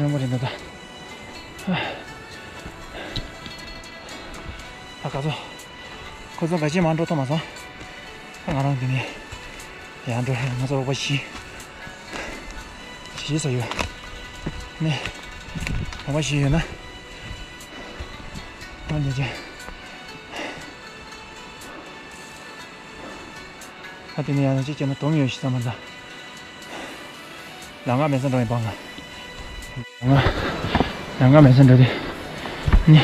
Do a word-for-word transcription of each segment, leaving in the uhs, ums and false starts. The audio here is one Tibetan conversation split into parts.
ཡོང་བ་རེད་འདུག་ད། ད་ག་ཚོད། ཁོ་ཚོ་ག་ཅི་མ་འགྲོ་ཐུབ་མ་སོང་། ད་ང་རང་འདི་ནས་ཡར་འགྲོ། ང་ཚོ་རོགས་པ་བཞི། བཞི་ས་ཡོད། ནས་རོགས་པ་བཞི་ཡོད་ན། ཨ་ལེ་ཅེ། ཨ་དེ་ནས་ཡང་ཅིག་བྱས་ན་དོམ་ཡོད་ཤི་ཙམ་མ་འདྲ། ལམ་ཁ་མེད་ས་འགྲོ་ཡིན་པ་ང་། ལམ་ཁ་མེད་ས་འགྲོ་དེ། ནི།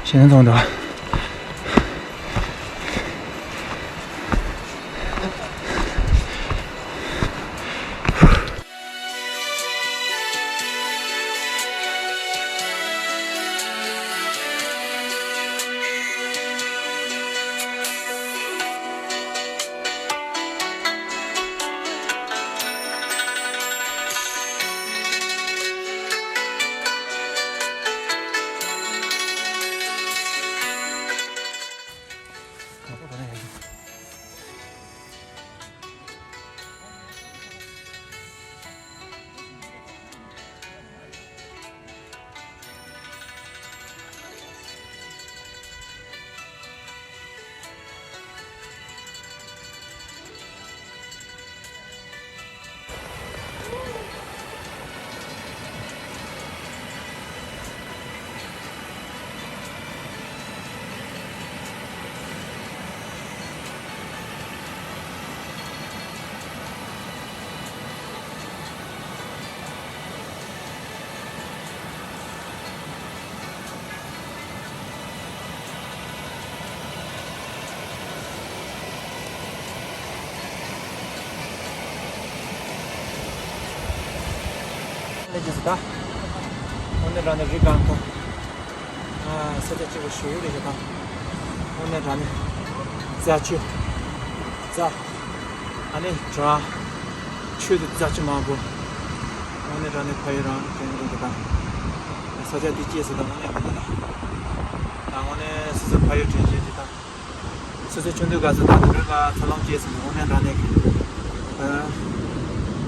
ཞེ་ན་ཚོང་འདུག་ལས་ཀྱི་ཟི་ད། འོ་ནས་ར་ནས་རི་སྒང་ཐོག་ཨ་ས་ཆ་གཅིག་པ་ཞུ་ཡུལ་རེད་ཀྱི་ད། འོ་ནས་ར་ནས་རྫ་ཆུ། རྫ། ཨ་ནི་བྲག་ཆུ་དེ་རྫ་ཆུ་མང་པོ། འོ་ནས་ར་ནས་ཕ་ཡུལ་རང་དྲན་གྱི་རེད་ཀྱི་ད། ས་ཆ་འདི་སྐྱེས་སི་ད་འོ་ནས་ག་ད་ད། ད་འོ་ནས་སོ་སོ་ཕ་ཡུལ་དྲན་བྱེད་ཀྱི་ད། སོ་སོ་ཆུང་དུས་སྐབས་སུ་ད་དུ་རུ་ལ་ཚ་ལམ་སྐྱེས་སོང་། དངོས་གནས་དྲང་གནས་ཀྱི། ཨ།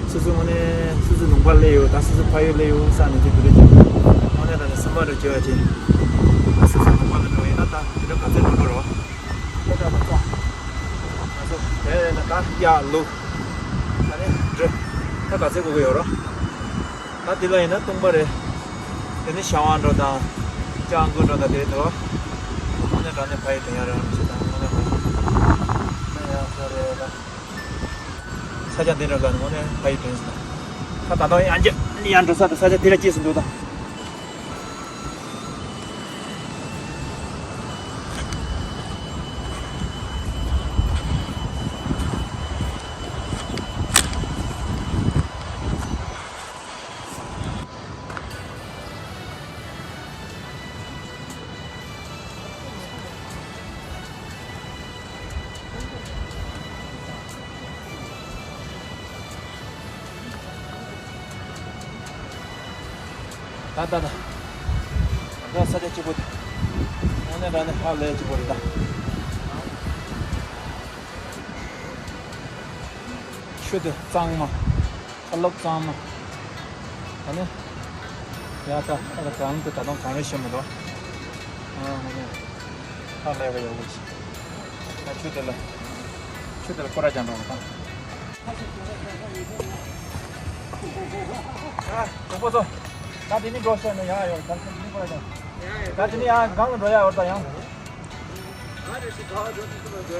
སོ་སོ་དངོས་གནས་སོ་སོ་ལུང་པ་སླེབས་ཡོད། ད་སོ་སོ་ཕ་ཡུལ་སླེབས་ཡོད་བསམ་ནས་དེ་དུ་རུ་ཅིག་དངོས་གནས་དྲང་གནས་སེམས་པ་རུ་སྐྱོ་བ་ཅིག་ད་སོ་སོ་ལུང་པ་ལ་འགྲོ་ཡིན་ན་ད་དུ་རུ་ག་ཚོད་འགྲོ་འགྲོ་རོགས། ད་ད་ད་ད། ང་ཚོ་དེ་ན་ད་ཡར་ལུག་ད་ནི་འགྲོ། ད་ག་ཚོད་འགོར་གི་ཡོད་རོགས། ད་འདི་ལ་ཡིན་ན་སྟོང་པ་རེད། དེ་ནི་ཤ་བ་འགྲོ་དང་། ལྕགས་འགུ་འགྲོ་དང་དེ་འདུག་དངོས་གནས་དྲང་གནས་ཕ་ཡི་དྲན་ཡ་རང་བྱེད་དང་དངོས་གནས་ཕ་ཡི། ཡང་ས་རེད་ད། ས་ཆ་འདི་འདྲ་ལ་དངོས་གནས་ཕ་ཡི་དྲན་སོང་། ད་ད་དུང་ཡང་རྒྱ་ནི་ཡང་འགྲོ་ས་དང་ས་ཆ་དེ་ལ་སྐྱེས་སུ་འདུག་ད། ད་ད་ད། ད་ས་ཆ་གཅིག་པོ་དེ། དངོས་གནས་དྲང་གནས་ཧ་ལས་གཅིག་པོ་རེད་ད། ཆུ་དེ་གཙང་མ། ཨ་ལོག་གཙང་མ། ད་ནི། ཡ་ད་ཨ་ད་གང་དུ་ད་དུང་གང་རེ་ཤེས་མི་འདུག་ཨ་ཧོ་ནི། ཧ་ལས་པ་ཡོད་གི་ཆི། ད་ཆུ་དེ་ལ། ཆུ་དེ་ལ་སྐོར་ར་རྒྱག་འགྲོ་གི་ད། ཨ་གྲོགས་པོ་ཚོ། ད་དེ་ནི་འགྲོ་ཤེས་ན་ཡ་ཡོད་ད་ཆུ་དེ་ནི་སྐོར་ར་རྒྱག་ད་དེ་ནི་ཡ་གང་ལ་འགྲོ་ཡ་ཡོད་ད་ཡང་།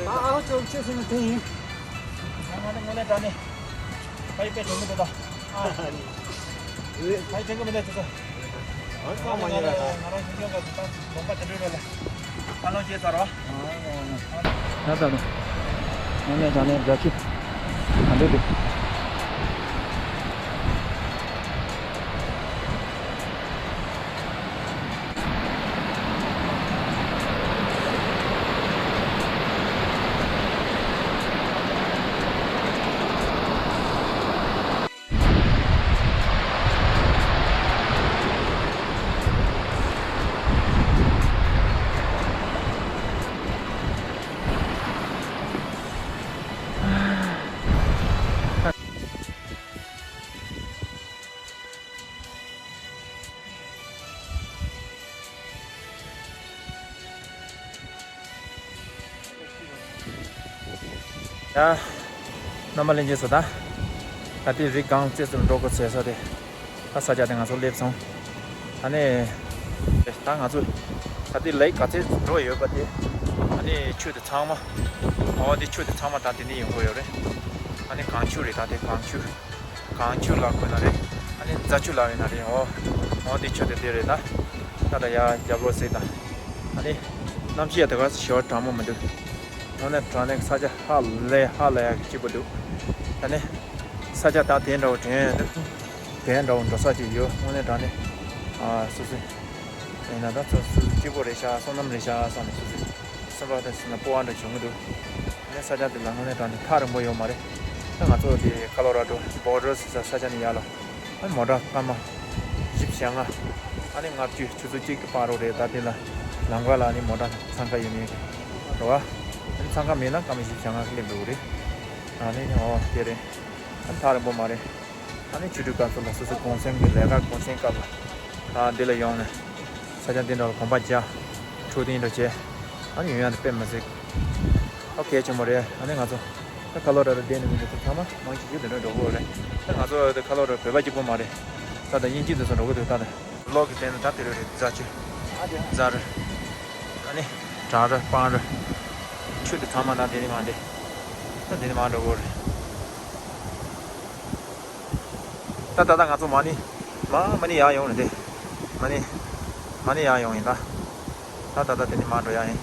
ཨ་ཨ་ཅོ་ཅེ་སེ་ན་དེ་ཡིན། ང་ནི་དངོས་གནས་དྲང་གནས། ཕ་ཡི་དཔེ་དྲན་གི་འདུག་ད། ཨ་ནི། ཕ་ཡི་དྲན་གི་མི་འདུག་ཅེས་སོ། ཨ་ང་ཚོ་ང་རང་ང་རང་ཤིང་ཅང་ག་ཚོད་ད་དགོན་པ་དེ་འདྲའི་རོ་ལ། ད་ལོ་བྱས་ཚར་བ། ད་ད་ད། དངོས་གནས་དྲང་གནས་རྫ་ཆུ། ག་འདྲ་འདུག་ཨ། རྣམ་པ་ལྷན་རྒྱས་ཚོ། ད་ད་ལྟའི་རི་སྒང་རྩེ་ཚོར་འགྲོ་དགོས་ཟེར་ས་དེ། ད་ས་ཆ་དེ་ང་ཚོ་སླེབས་སོང་། ད་ནས་ད་ང་ཚོ་ད་ལྟའི་ལེག་ག་ཚད་འགྲོ་ཡོད་པ་དེ། ད་ནས་ཆུ་དེ་ཚང་མ། འོ་དེ་ཆུ་དེ་ཚང་མ་ད་དེ་ནས་ཡོང་གི་ཡོད་རེད། ད་ནས་གངས་ཆུ་རེད། ད་དེ་གངས་ཆུ། གངས་ཆུ་ལ་དགོས་ན་རེད། ཨ་ནི་རྫ་ཆུ་ལ་ཡིན་ན་རེད། འོ། འོ་འདི་ཆུ་དེ་དེ་རེད་ད། ད་ད་ཡ་རྒྱབ་ལོགས་ཟིག་ད། ཨ་ནི་གནམ་གཤིས་ཡ་དེ་ག་ཞེ་བ་གྲང་མོ་མི་འདུག་འོ་ནས་དྲང་ནས་ས་ཆ་ཧ་ལས་ཧ་ལས་ཡག་གི་སྐྱིད་པོ་འདུག་ད་ནི་ས་ཆ་ད་དེ་འདྲ་བོ་དྲན་འདུག་དེ་འདྲ་བོ་འགྲོ་ས་ཅིག་ཡོད། དངོས་གནས་དྲང་གནས། ཨ་སོ་སོ་ཡིན་ན་ད་སོ་སོ་སྐྱིད་པོ་རེད་ཤག་བསོད་ནམས་རེད་ཤག་བསམ་ནས་སོ་སོ་སེམས་པ་དེ་སེམས་ལ་སྤོབས་པ་འདྲ་བྱུང་གི་འདུག་ཨ་ནི་ས་ཆ་དེ་ལ་དངོས་གནས་དྲང་གནས་ཐག་རིང་པོ་ཡོད་མ་རེད། ད་ང་ཚོ་དེ་ཁ་ལོ་ར་ཌོ་བྷོ་ཌར་ཟེར་ས་ས་ཆ་ནས་ཡར་ལ། ཨ་ནི་མོ་ཊ་སྐར་མ་བཞི་བཅུ་ཞེ་ལྔ། ཨ་ནི་ལྔ་བཅུ་ཆུ་ཚོད་གཅིག་གི་བར་རོ་རེད། ད་དེ་ལ་ལམ་ཁ་ལ་ཨ་ནི་མོ་ཊ་འཚང་ཁ་ཡོད་མེད་ཀྱི་རེད་བ། ཨ་ནི་འཚང་ཁ་མེད་ན་སྐར་མ་བཞི་བཅུ་ཞེ་ལྔ་སླེབས་འགྲོ་གི་རེད། ཨ་ནི་ཨོ་དེ་རེད། ཨ་ནི་ཐག་རིང་པོ་མ་རེད། ཨ་ནི་ཆུ་འགྲུལ་སྐབས་སུ་ལ་སོ་སོའི་གུང་སེང་གི་ལས་ཀ་གུང་སེང་སྐབས་ལ། ཨ་འདི་ལ་ཡོང་ནས་ས་ཆ་འདི་འདྲ་ལ་གོམ་པ་རྒྱག་འཕྲོད་བསྟེན་འདྲ་བྱས། ཨ་ནི་ཡོང་ཡག་འདི་དཔེ་མི་སྲིད། ཨོ་གལ་ཆེན་པོ་རེད། ཨ་ནི་ང་ཚོ་ད་ཁ་ལོ་ར་ར་བསྡད་ནས་མི་འདུག་ཚང་མ་མང་ཆེ་ཤོས་འདི་འདྲ་འགྲོ་གི་རེད། ད་ང་ཚོ་ད་ཁ་ལོ་ར་བོད་པ་གཅིག་པོ་མ་རེད། ད་ད་དབྱིན་ཇི་འདི་ཚོ་འགྲོ་གི་འདུག་ད་ད་ལོག་གི་སྟེང་ན་ད་དེ་རུ་རེད། རྫ་ཆུ། རྫ་རི། ཨ་ནི་བྲག་རི་སྤང་རི། ཆུ་དེ་ཚང་མ་ད་དེ་ནི་མ་འདྲེ། ད་དེ་ནི་མ་འགྲོ་གི་རེད། ད་ད་ད་ང་ཚོ་མ་ཎི། མ་མ་ཎི་ཡར་ཡོང་རེད་དེ། མ་ཎི། མ་ཎི་ཡར་ཡོང་ཡིན་ད། ད་ད་ད་དེ་ནི་མ་འགྲོ་ཡག་ཡིན།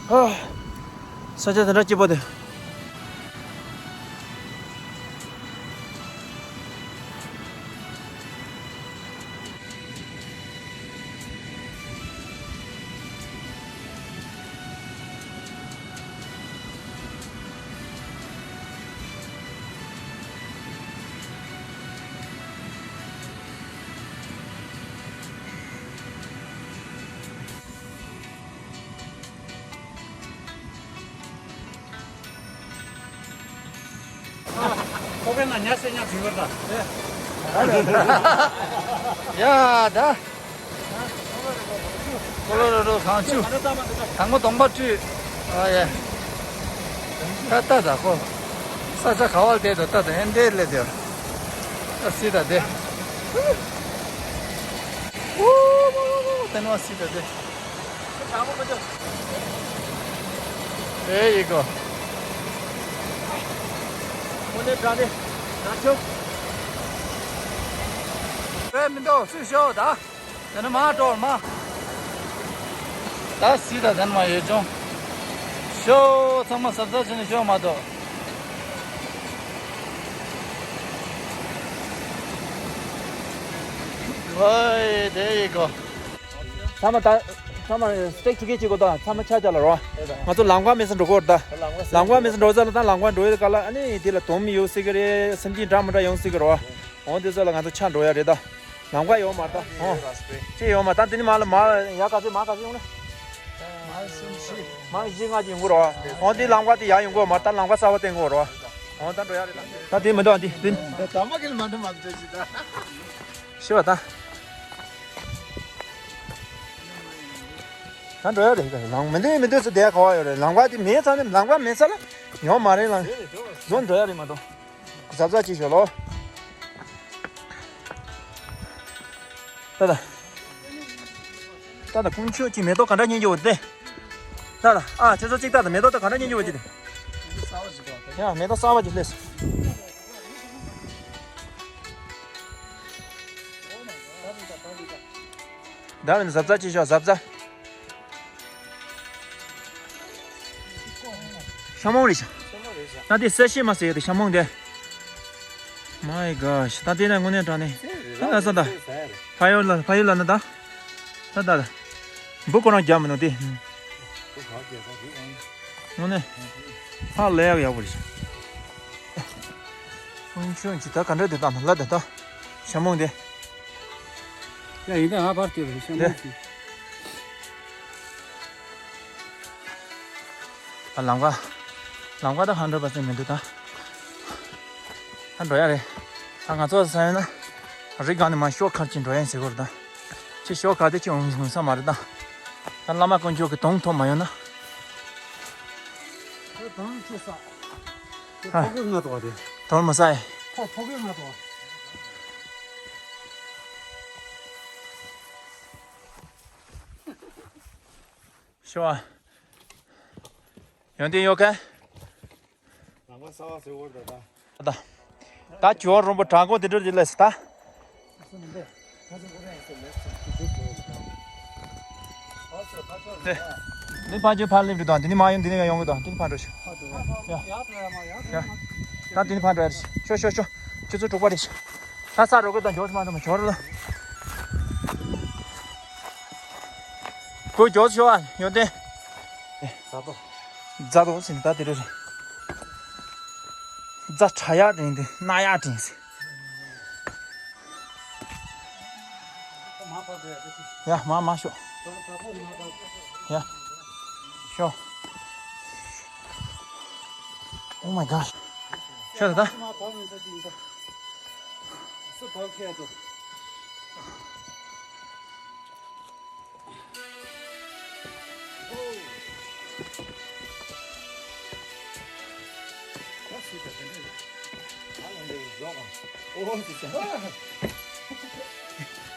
ཨ། ས་ཆ་དེ་འདྲ་སྐྱིད་པོ་དེ། ཁོ་གན་ན་ཉ་སེ་ཉ་བྱུང་བར་ད། ཡ་ད། ཀོ་ལོ་ར་ཌོ་གངས་ཆུ། དང་པོ་གདོང་པ་བཀྲུས། ཨ་ཡ། ད་ལྟ་ད་ཁོ། ས་ཆ་ག་བར་བསྡད་འདུག་ད་ད་ཨེ་འདྲས་སླེབས་དེ། ད་སི་ད་དེ། ཨུ་མ་མ་མ་མ་དེ་ནོ་སི་ད་དེ། ཨེ་ཡི་གོ། ཨོ་ནེ་བྲག་དེ། ན་ཆུ། ཨེ་མི་འདུག་སུས་ཤོག་ད། དེ་ནི་མ་འགྲོ་མ། ད་སི་ད་དེ་ནི་མ་ཡོད་ཅུང་། ཤོག་ཚང་མ་གཟབ་གཟབ་བྱས་ནས་ཤོག་མ་གཏོགས། ཝའི་དེ་ཡི་གོ། ཚང་མ་ད། ཚང་མ་སི་ཊིག་ཊུ་གེ་ཛར་བྱེད་དགོས་ད། ཚང་མ་ཆ་ཆ་ལ་རོ། ང་ཚོ་ལམ་ཁ་མེད་ས་འགྲོ་དགོས་རེད་ད། ལམ་ཁ་མེད་ས་འགྲོ་ས་ལ་ད་ལམ་ཁ་འགྲོ་ཡོད་ག་ལ། ཨ་ནི་དེ་ལ་དོམ་ཡོད་སྲིད་གི་རེད། སེམས་ཅན་འདྲ་མི་འདྲ་ཡོང་སྲིད་གི་རོ། འོང་དེ་ཚོ་ལ་ང་ཚོ་ཆ་འགྲོ་ཡ་རེད་ད། ལམ་ཁ་ཡོད་མ་རེད་ད། འོང་ཅི་ཡོད་མ་ད། དེ་ནི་མ་ལ་མ་ཡ་ག་ཚོད་མ་ག་ཚོད་ཡོང་ན། མ་བཞི་ལྔ་ཅིག་ཡོང་གི་རོ། འོང་དེ་ལམ་ཁ་དེ་ཡ་ཡོང་གི་མ་ད། ལམ་ཁ་གསར་པ་བསྟན་གི་རོ། འོང་ད་འགྲོ་ཡ་རེད་ད། ད་དེ་མི་འདུག་དེ་དེ། ད་མ་གི་ལ་མ་འདྲ་མ་འདྲ་ཅི་ད། ཤི་བ་ད། ད་འགྲོ་ཡ་རེད། ལམ་མི་འདུག་མི་འདུག་ཟེར་བསྡད་ག་བ་ཡོད་རེད། ལམ་ཁ་དེ་མེད་ས་ནས། ལམ་ཁ་མེད་ས་ལ་ཡོང་མ་རེད་ལ། བཟོ་འགྲོ་ཡ་རེད་མ་གཏོགས། གཟབ་གཟབ་ཅིག་ཤོག་ལོ། ད་ད། ད་ད་དཀོན་མཆོག་ཅིག་མེ་ཏོག་ག་འདྲ་སྙན་རྒྱུ་བ་དེ། ད་ད། ཨ་ཁྱེད་ཚོ་ཅིག་ད་ད་མེ་ཏོག་ད་ག་འདྲ་སྙན་རྒྱུ་བ་ཅིག་དེ། ཡ་མེ་ཏོག་གསར་པ་ཅིག་སླེབས་སོང་། ད་མིན་གཟབ་གཟབ་ཅིག་ཤོག་གཟབ་གཟབ། ཤ་མོང་རེད་ཤག་ཤ་མོང་རེད་ཤག་ད་དེ་གསལ་བཤད་མ་ཟེར་ཡོད་དེ་ཤ་མོང་དེ། My gosh. ད་དེ་ན་དངོས་གནས་དྲང་གནས། ད་ལ་ས་ད། ཕ་ཡོ་ལ་ཕ་ཡོ་ལ་ན་ད། ད་ད་ད། འབུ་ཁོ་རང་རྒྱབ་མི་ནོ་དེ། དངོས་གནས། ཧ་ལས་ཡག་ཡག་པོ་རེད་ཤག་ཁོང་ཆོས་ཀྱི་ད་ག་འདྲ་དེ་དང་ལ་ད་ད། ཤ་མོང་དེ། ཡ་ཡིན་ད་ང་ཕར་སྐྱོད་རེད་ཤ་མོང་དེ། ཨ་ལམ་ཁ། ལམ་ཁ་ད་ཧན་ཌེ་རེད་པར་སེན་མི་འདུག་ད། ད་འགྲོ་ཡ་རེད། ད་ང་ཚོ་ས་ཡོད་ན། རི་སྒང་ནས་མར་ཤོག་ཁར་ཅིག་འགྲོ་ཡ་ཡིན་ཟེར་གོ་རེད་ད། ཅི་ཤོག་ཁ་དེ་ཅི་འོང་འོང་ས་མ་རེད་ད། ད་བླ་མ་དཀོན་མཆོག་གི་དོང་ཐོབ་མ་ཡོང་ན། ད་དོང་ཅི་ས། ཧ། ཕོ་རྒོད་ང་དོ་དེ། དོང་མ་ས་ཡ། ཕོ་ཕོ་རྒོད་ང་དོ། ཤོ་ཨ། ཡོན་ཏན་ཡོད་མཁན། ལམ་ཁ་གསར་པ་བཟོས་ཡོད་རེད་ད། ད། ད་ཇོ་རོང་པོ་བྲག་འགོ་དེ་འདྲ་ཅིག་སླེབས་སོང་ད། འདི་ཕ་ཇོ་ཕར་སླེབས་འགྲོ་དང་འདི་ནི་མ་ཡོང་འདི་ནི་ཡང་ཡོང་གི་དང་འདི་ནི་ཕར་འགྲོ་ཤག་ཡ། ཡ། ད་འདི་ནི་ཕར་འགྲོ་ཡ། ཤོ་ཤོ་ཤོ། ཆུ་ཚོད་དྲུག་པ་རེད་ཤག་ད་ས་རོ་གོ་དང་འཇོག་མ་འགྲོ་མ་འཇོག་ར་ལ། ཁོ་མགྱོགས་ཤོག་ཨ་ཡོན་ཏན། རྫ་རྡོ། རྫ་རྡོ་ཟེར་ནས་ད་དེ་རེད། རྫ་ཁྲ་ཡག་དྲན་དེ་སྣ་ཡག་དྲན་ཟེར། ཡ་མ་མ་ཤོག་ཡ། ཤོག Oh my gosh. ཤོག་ད། སུ་བབས་ཁྱད་དུ།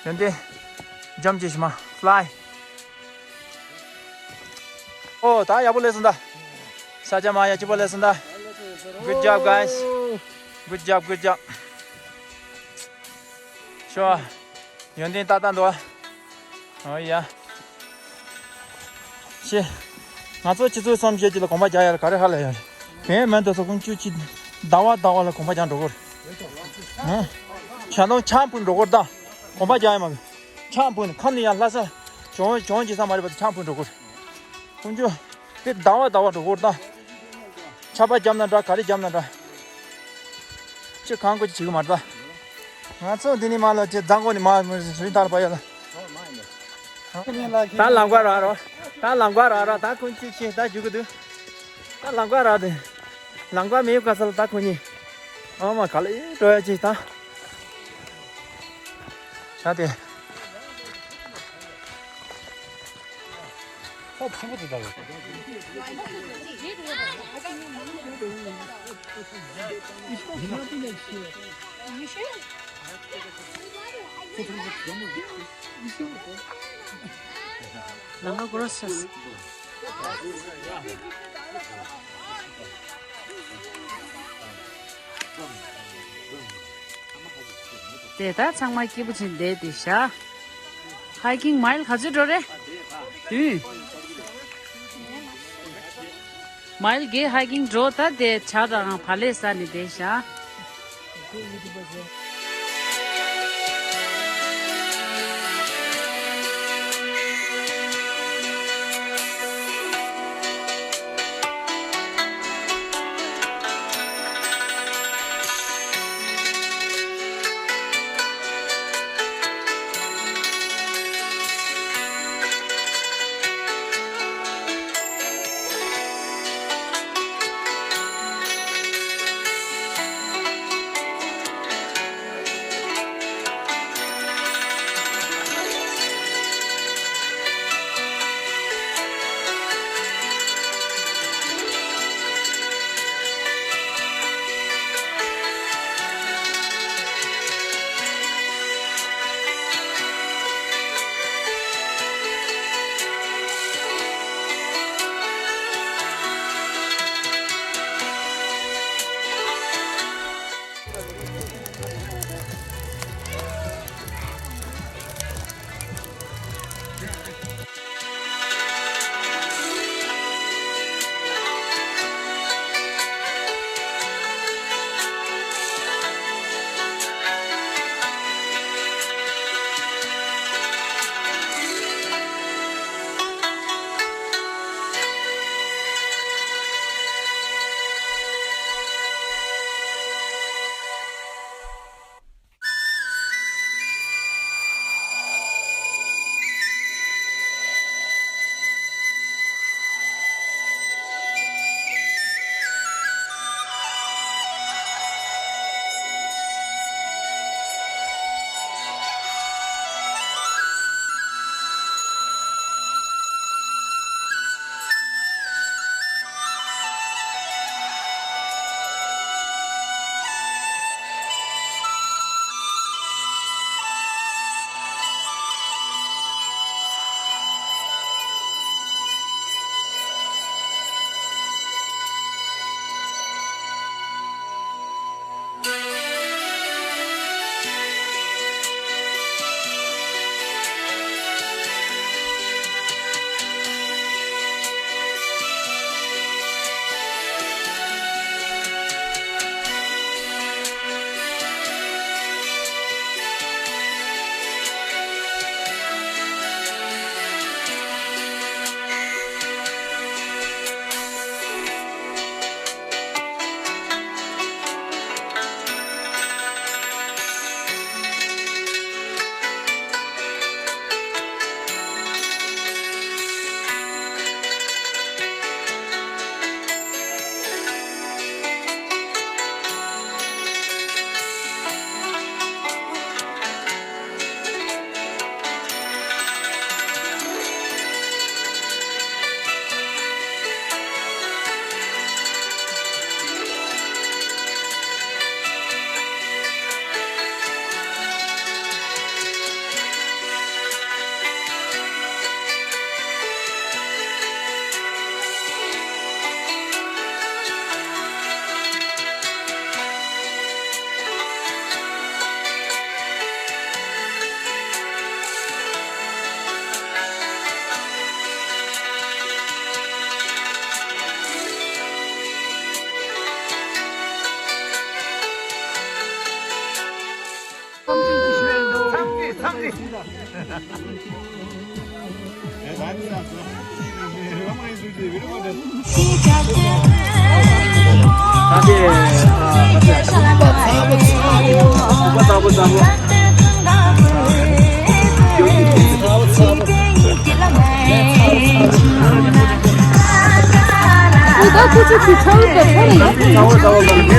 ཡོན་ཏན། འཇམ་ཅིག་ཞིག་མ་fly། ཨོ་ད་ཡག་པོ་སླེབས་སོང་ད། ས་ཆ་མ་ཡག་སྐྱིད་པོ་སླེབས་སོང་ད། Good job, guys. Good job, good job. ཤོ། ཡོན་ཏན་ཏག་ཏག་འདུག་ཨ། ཨོ་ཡ། ཤེ། ང་ཚོ་སྤྱི་ཚོགས་བསམ་ཤེས་ཀྱི་ལ་གོམ་པ་རྒྱག་ཡ་ལ་ག་རེ་ཧ་ལས་ཡ་རེད། བན་མན་དུ་སོ་ཀུན་ཅུ་ཅི། ཟླ་བ་ཟླ་བ་ལ་གོམ་པ་རྒྱག་འགྲོ་གོ་རེད། ཧ། ཤ་ནོ་ཆང་ཕུ་འགྲོ་གོ་རེད་ད། གོམ་པ་རྒྱག་ཡ་མ། ཆང་ཕུ་ནི་ཁམས་ནི་ཡ་ལྷ་ས། གྱོང་གྱོང་ཅི་ས་མ་རེད་པ་ཆང་ཕུ་འགྲོ་གོ་རེད། ཀུན་ཅུ། དེ་ཟླ་བ་ཟླ་བ་འགྲོ་གོ་རེད་ད། ཆར་པ་བརྒྱབ་ན་འདྲ་ག་རེ་བརྒྱབ་ན་འདྲ། ཅི་གང་དགོས་ཅི་བྱེད་གི་མ་རེད་ད། ང་ཚོ་འདི་ནས་མར་ལ་ཅི་རྫ་མགོ་ནས་མར་རི་མཐར་པ་ཡ་ལ། ད་ལམ་ཁ་རག་རོ། ད་ལམ་ཁ་རག་རོ་ད་ཀུན་ཅི་ཆེ་ད་རྒྱུག་གི་འདུག་ད་ལམ་ཁ་རག་དེ། ལམ་ཁ་མེད་ག་ས་ལ་ད་ཁོ་གཉིས། ཨ་མ་ག་ལ་ཨེ་འགྲོ་ཡ་ཅི་ད། ད་དེ། ཁ་ཆེན་པོ་དེ་ལྟ་བུ། ལམ་ཁ་སྐོར་ས། དེ་ད་ཚང་མ་སྐྱིད་པོ་བྱས་བསྡད་དེ་ཤག་ཧའི་ཀིང་མའིལ་ག་ཚོད་འགྲོ་རེད། བདུན། མའིལ་བརྒྱད་ཧའི་ཀིང་འགྲོ་ད་དེ་ཇ་དང་བག་ལེབ་ཟ་ནས་བསྡད་ཤག་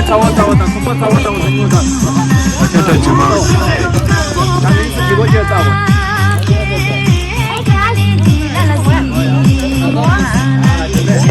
ཚ་བོ་ཚ་བོ་དང་ཁུག་པ་ཚ་བོ་ཚ་བོ་དང་ཉོ་དང་། ཨ་ཅག་ཅག་ཅི་མ། ད་ནི་ཚོ་ཀྱི་བོ་ཅག་ཚ་བོ།